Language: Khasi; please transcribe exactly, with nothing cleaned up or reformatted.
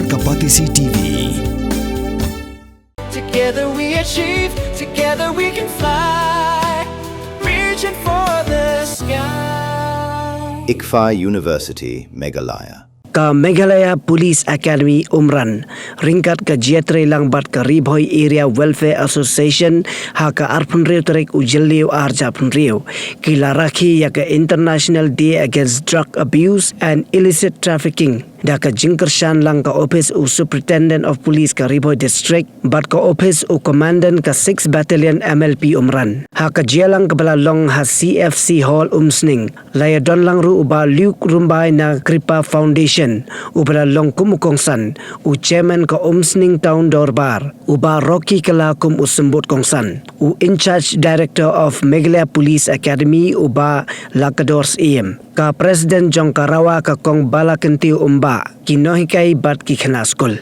Ka Batesi T V. Together we achieve, together we can fly. Reaching for the sky. ICFAI University, Meghalaya. Ka Meghalaya Police Academy Umran, ryngkat ka jingïatreilang bad ka Ri Bhoi Area Welfare Association, ha ka arphew hynriew tarik u Jylliew arhajar arphew hynriew, ki la rakhe ïa ka International Day Against Drug Abuse and Illicit Trafficking da ka jingkyrshan lang ka ophis u Superintendent of Police ka Ri Bhoi District bad ka ophis u Commandant ka six Battalion M L P Umran. Ha ka jingïalang kaba la long ha C F C Hall Umsning, la ïadonlang ruh u Bah Luke Rymbai na Kripa Foundation, uba la long kum u kongsan, u Chairman ka Umsning Town Dorbar, u Bah Rocky Kylla kum u symbud kongsan, u In-charge Director of Meghalaya Police Academy u Bah Lakador Syiem, ka President jong ka RAWA ka Kong Balakyntiew Umbah, ki nonghikai bad ki khynnah skul.